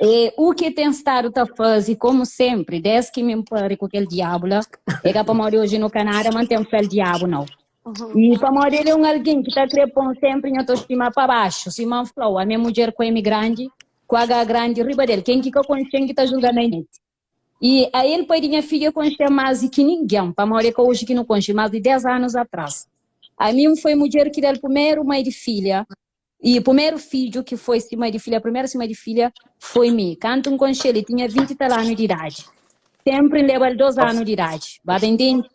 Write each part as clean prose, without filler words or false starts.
E u ki ten stadu ta faze, komu senpri, des ki mi N pari ku kel diabu la, e ka pamodi oji nu ka nada ma N ten fla-l diabu nau. I pamodi el é un algen ki ta kre pon senpri nha autostima pa baxu, sima N fla-u, ami é mudjer ku M grandi, ku H grandi riba del, ken ki ka konxe-m ki ta julga na net. I ael pai di nha fidju e konxe-m más di ki ningen, pamodi é ka oji ki nu konxe, más di 10 anus atras. Ami N foi mudjer ki da-l primeru mai di filha, I primeru fidju ki foi si mai di filha, primeru si mai di filha foi mi. Kantu N konxe-l, el tinha 20 i tal anu di idadi. Senpri N leba-l dos anu di idadi. Ba ta intende?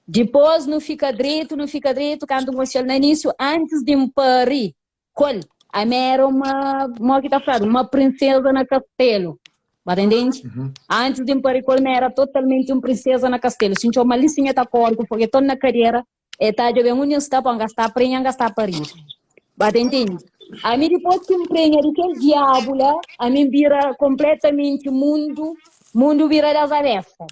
Dipôs nu fika dretu, nu fika dretu. Kantu N konxe-l na inísiu, antis di N pari ku el, ami éra uma, mo ki ta fladu, uma prinseza na kastelu. Ba ta intende? Antis di N pari ku el, mi éra totalmenti un prinseza na kastelu. Si N txoma-l li sin, el ta kóre ku fogeton na kadera. E ta djobe undi N sta pa N ka sta prenha, N ka sta paridu. Ba ta intende? Ami dipôs ki N prenha di kel diabu la, ami N bira konpletamenti mundu, mundu bira das avesa.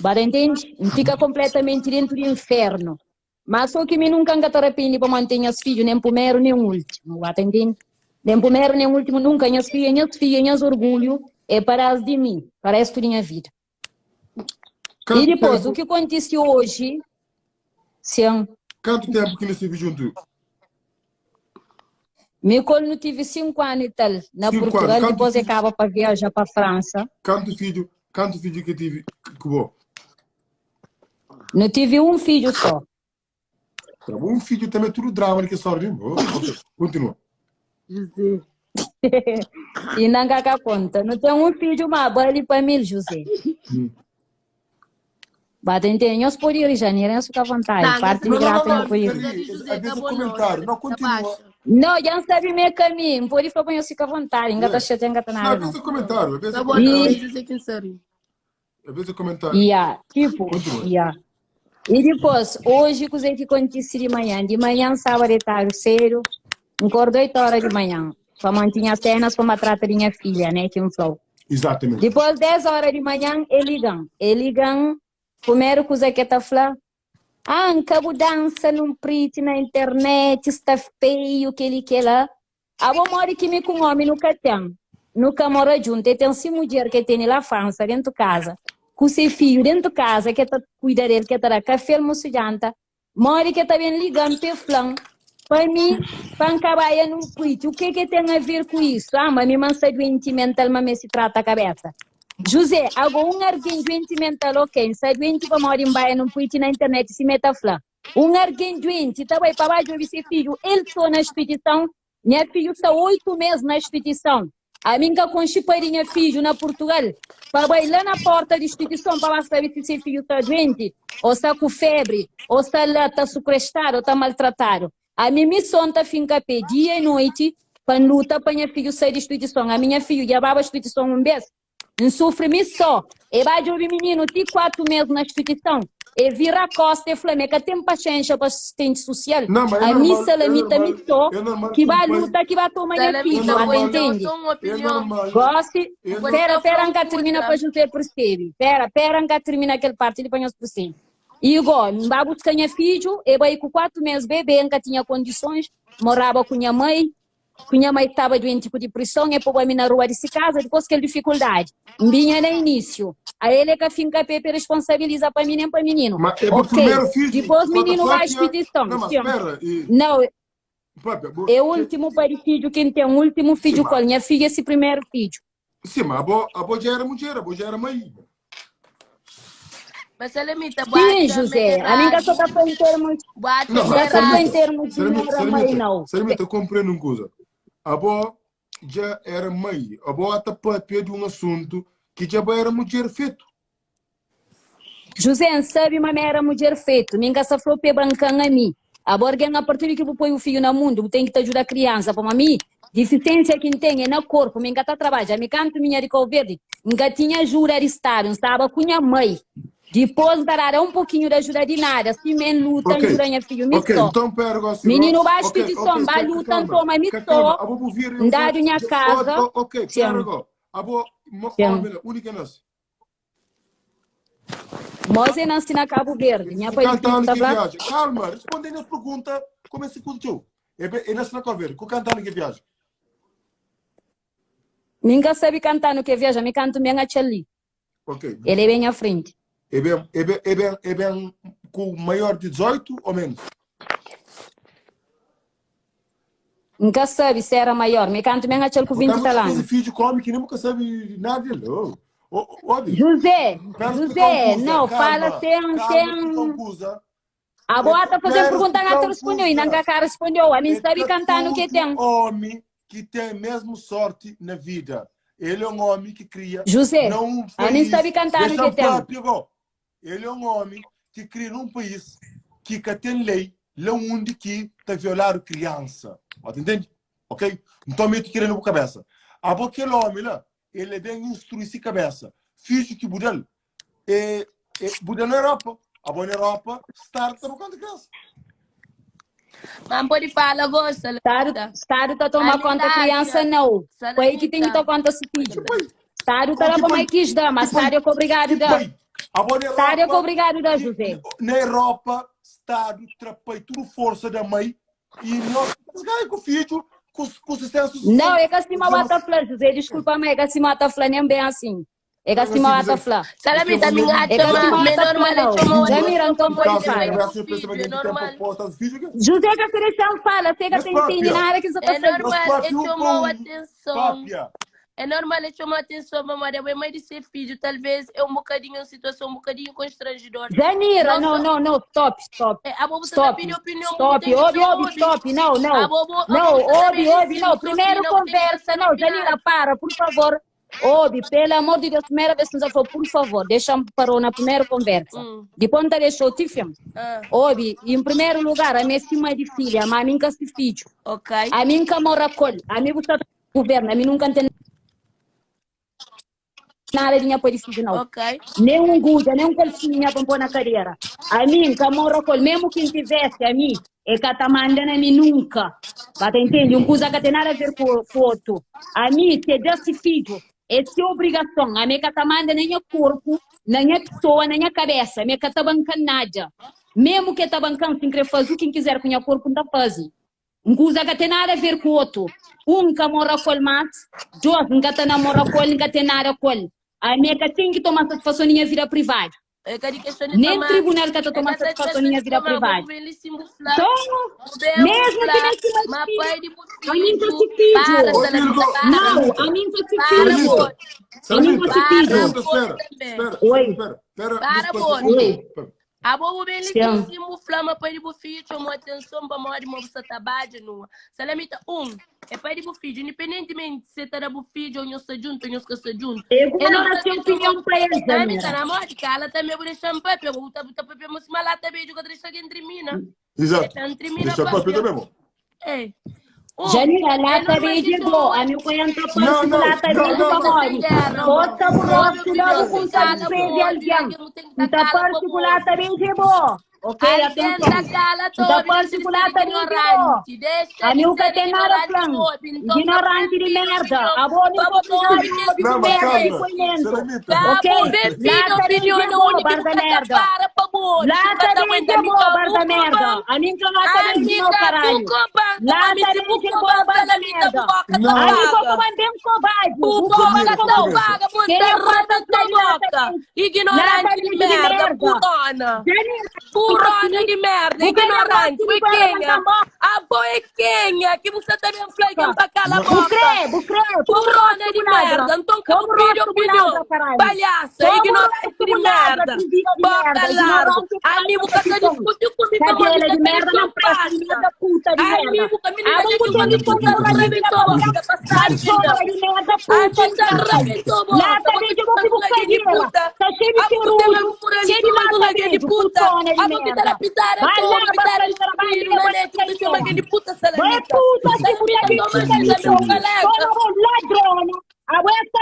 Ba ta intende? N fika konpletamenti dentu di infernu. Má sô ki mi nunka N ka ta rapende pamodi N ten nhas fidju, nen pumeru nen últimu. Ba ta intende? Nen pumeru nen últimu, nunka. Nhas fidju é nhas fidju, é nhas orgulhu, é padás di mi pa réstu di nha vida. E Kantu dipôs, ténpu, u ki kontise oji, sen. kantu ténpu ki nu stevi djuntu? Mi ku el nu tive 5 anu i tal na 5 anu. Purtugal, Kantu dipôs e fidju, kaba pa viaja pa Fransa. kantu fidju, kantu fidju ki tive ku bo? Nu tive un fidju sô. Tá bom, um filho também, tudo drama de que história, né? Oh, ok, continua. José. E não ka conta. Não tem um filho, mas bali pa mil, José. Hum. Ba tem tem, nós pode ir, Janeiro, nós fica à vontade. Tá, Parte de Não, não, graça, não, nós pode ir. Ari, José, às vezes acabou não, comentário. Não, tá continua. baixo. Não, já não sabe meu caminho. Não pode falar para nós fica à vontade. Não tá Yeah. chateado, não tá Não, nada, às não. vezes comentário, às vezes Tá bom, comentário. não, E, José quem sabe. Às vezes comentário. yeah, tipo, Continua. yeah. E dipôs, oji kuzê ki kontise di manhan? Di manhan, sábadu é tardi sedu, N korda 8 óra di manhan, pamodi N tinha sénas pa N ba trata di nha filha, né, ki N fla-u. Exatamente. Dipôs, 10 óra di manhan, el liga-m. El liga-m, primeru kuza ki el ta fla, Ah, N ka bu dansa nun priti na internet, sta feiu, kel-li, kel-la. Abo modi ki mi ku un omi nu ka ten, nu ka mora djuntu, e ten si mudjer ke tene la Fransa dentu kaza, ku se fiju dentu kaza ke ta kuida del, ke ta da kafe, almosu, janta, modi ke ta ben liga-m pe fla-m pa mi pa N ka baia nun puiti, u ke ke ten a ver ku isu? Ah, ma mi ma N sta duenti mental ma mesti trata kabesa. José, ago un argen duenti mental ok, N sta duenti pamodi N baia nun puiti na internet sima e ta fla. Un argen duenti ta bai pa ba djobe se fidju el so na instituison. Nha fidju sta 8 mes na instituison. Ami N ka konxe pai di nha fidju na Purtugal pa bai la na porta di instituison pa ba sabe si se fidju sta duenti o sta ku febri o sta la ta sukrestadu o ta maltratadu. Ami mi so N ta finka pe dia i noiti pa N luta pa nha fidju sai di instituison. Ami nha fidju dja baba instituison un bes N sufri mi so. E ba djobe mininu ti 4 mes na instituison. E vira kosta e fla ma e ka ten paxenxa pa asistenti susial. Não, mas é Ami normal, é Salamita mi normal, so é normal ki que um ba pai, luta ki ba toma nha Salamita, é fidju. Ata bo normal, intende? só uma é opinião. normal, Gosi, é Bo normal. pera, tá pera falando N ka termina contra. pa José percebe. Pera, pera N ka termina kel parti li pa nhos percebe. E go, N ba buska nha fidju, e bai ku 4 mes bebe, N ka tinha kondisons, moraba ku nha mai, ku nha mai staba duenti ku diprison, e poba mi na rua di si kaza, dipôs kel difikuldadi N binha na inísiu, a el e ka finka pé pa e responsabiliza pa mi nen pa mininu. Ma é bu Ok, primeru fidju? dipôs Bo ta mininu ba papia? instituison. Não, mas Sim. espera, e Nau, papia, bo, é ke, últimu pai di fidju ki N ten, últimu sim, fidju ma, ku el, nha fidju é si primeru fidju. sim, ma abo, abo já era mulher, abo já era mãe. Mas Salamita, bo Sim, acha José, a mim ka só errado. ta fla em termos, Bo acha Não, ka mas só fla em Salamita, termos de Salamita, mora mãe, Salamita, não. Salamita, compreende uma coisa. Abo já era mãe, abo ta papia de um assunto que já era mulher feito. José, N sabe ma mi era mudjer fetu, mi N ka sa fla-u pa e banka-m ami. Abo argen, apartir di ki bu poi bu fidju na mundu, bu ten ki ta djuda kriansa, pamodi mi, difisiensia ki N ten é na korpu, mi N ka ta trabadja. Ami kantu mi nha di Kau Verdi, N ka tinha ajuda di stadu, N staba ku nha mai. Dipôs N ta dada un pokinhu di ajuda di nada, sima N luta, N Ok, djuda nha fidju mi ok, sô. então pera gosi, Mininu ba ok, instituison, ok, ba ka, luta, N calma, toma mi ka calma, sô, abo bu vira N e dadu nha oh, kaza. oh, ok, pera Sim, go, abo, mo, sim. homem, undi que nasce? Mose nasce na Cabo Verde. Nha Ku pai di kantu fidju anu ta ki fla? viaja? Kalma, responde nhas pergunta. Como é se curtiu? É, é nasce na Cabo Verde. Ku kantu anu ki viaja? Mi nka sabe kanta nu ke viaja, mi kantu mi atxa li. Ok. El é bem nha frente. É bem, é bem, é bem, é bem com maior de 18 ou menos? Nka sabe se era maior, mi kantu mi atxa-l ku 20 tal anu. Fidju come que nem nunca sabe nada dele. Oh, oh, oh, José, José, não, fala sem, sem... A boa tá fazendo pergunta, não te respondeu, e não ka respondeu. A mim sabe cantar no que tem. Homem que tem mesmo sorte na vida. Ele é um homem que cria. José, não a mim sabe cantar no que tem. Ele é um homem que cria num país que tem lei, lá onde que está violando criança. Entende? Ok? Então, meio que querendo cabeça. A boa aquele homem lá, ele é bem instruir sua cabeça. Filho que budal, é, é, budal na Europa. A boa na Europa, start a conta criança. Mas pode falar, gosta. Estado, Estado está tomando conta criança, não. Foi que tem que tomar conta se filho. Estado está lá para mais quis dar, mas Estado é obrigado dar. Estado é obrigado dar, José. Na Europa, Estado trapai tudo força da mãe e nós ganhamos com o filho com, com sucesso. Não, é que assim mata flor, José, desculpa, mas é que assim mata flor nem bem assim. É que assim mata flor. Salamita, minha chama, menor mal Jamira, então pode falar. José que a seleção fala, chega sem entender nada que você está falando. É normal, é chamou atenção. É normal, é chamar atenção, mamãe. A mãe de ser filho, talvez é um bocadinho, uma situação um bocadinho constrangedora. Janira, não, não, não, stop, stop. É, a bobo stop, opinião, stop, ouve, ouve, stop, não, não. Não, ouve, ouve, não. Primeiro conversa, não, Janira, para, por favor. Ouve, pelo amor de Deus, primeira vez que nos falou, por favor, deixa-me parou na primeira conversa. Depois não deixou te filme. Ouve, em primeiro lugar, a minha cima de filha, mas a mim que se filho. Ok. A mim que mora com, a mim que governo, a mim nunca tem nada de minha polícia não. Ok. Nem um guja, nem um colchinha para pôr na cadeira. A mim, que mora com, mesmo quem tivesse a mim, é que tá mandando a mim nunca. Tá entende? Um coisa que tem nada a ver com o outro. A mim, se desse filho, é sua obrigação. A mim que tá mandando nem o corpo, nem a pessoa, nem a cabeça. A mim que tá bancando nada. Mesmo que tá bancando, sem querer fazer o que quiser com o corpo, não tá fazendo. Um coisa que tem nada a ver com o outro. Um que mora com o mas, dois que tá namora com ele, que tem nada com ele. A minha que tem que tomar satisfação na minha vida privada. Nem tribunal que tá tomando satisfação na minha vida privada. Então, mesmo que nem se a mim que se filho. Não, a mim que se filho. A mim que se filho. Oi. Para, Oi. A bobo bem li simbu flama pai de filho chamou atenção para maior de uma trabalho nua. Salamita um é pai de filho, independentemente se tá da filho ou não se junto ou não se junto. Eu não tenho opinião para eles. Salamita na morte, ela também vou deixar um papel, vou botar papel, mas lá também eu deixar entre mim, né? Exato. Deixa papel também, bom. É. Janira, lata de bo, a mim conhece Não, não, lata de não, não, pamori. Bota o rosto logo com sabe de alguém. Então particular também de bo. Ok, atenção. Então particular também de bo. A mim nunca tem nada plan. Ignorante de merda. A boa não pode Não, mas merda calma. e conhecimento. Salamita. Ok, lata de bo, barda merda. Lata de bo, barda merda. A mim que lata de bo, caralho. Lata de bo, barda merda. Não. A mim que mandei um covarde. O boca não paga, você arrebenta boca. Ignorante de merda, putona. Purona de merda, ignorante, foi quem? A boa é quem? Que você também fala pra cala a boca. Bucré, bucré. Purona de merda, então que eu pedi opinião. Palhaça, ignorante de merda. Boca larga. Amigo, que tá discutindo comigo, Cadela de merda, não presta de merda, puta de merda. Amigo, que menina de que arrebentou a boca, passagem. Cachorra de merda, puta de merda. Arrebentou a boca, Lata de jogo que puta. Tá cheio de ferrugem, cheio de lata de putona de merda. Vai lá, vai Vai puta, que mulher de puta de Toma, ladrona. A essa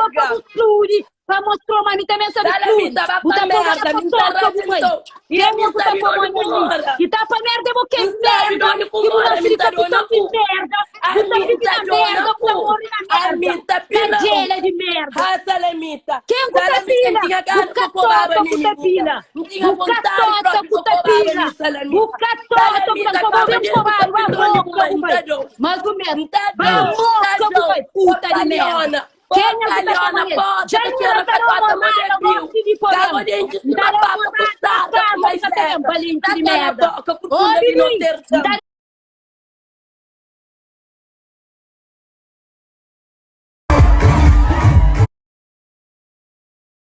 pa bu spludi, pa mostrou ma mi também sabe spludi. Salamita, ba Bu pa ta pô mô na merda, mi ta potoka bu mai. rajentau. E Kenha mi ku ta sabe pô mô onde ku na li? mora. Ki ta pa merda é bo ki é Mi sabe merda, onde ku ki bu mora, nase mi di ta dona kapitão di ku. merda, A bu ta mi vive ta na dona merda, bu ku. ta morre na A merda. mi ta pirau. Kajela di merda. Ha, Salamita. Ken ku ta Salamita, pila? N tinha Bu gana ka pa kobaba tota mi ku ta minina. pila. N tinha Bu ka vontadi tota propi ku pa ta kobaba pila. mi, Bu Salamita. ka tota ku ta Salamita, kobaba kaba ben di bu ta kobadu. Ba pironi bu moka mai, bu N bai. ta dou. Mas bu mes. N ta Ba dou, N ta moka bu dou. bai. Puta di merda. Porcalhona. Kenha bu ta Porcalhona, txoma el? porca, Dja ta nu txera ta da cacota, uma mulher mala biu. gosi di Cago pô-m. dente, N ta sima da papa uma ku mala sarda, na ku kaza, bu ka ta maizena. ben, balenti Ta di cala merda. boca, Ô, putuna di Bibi, N Notre ta Dame.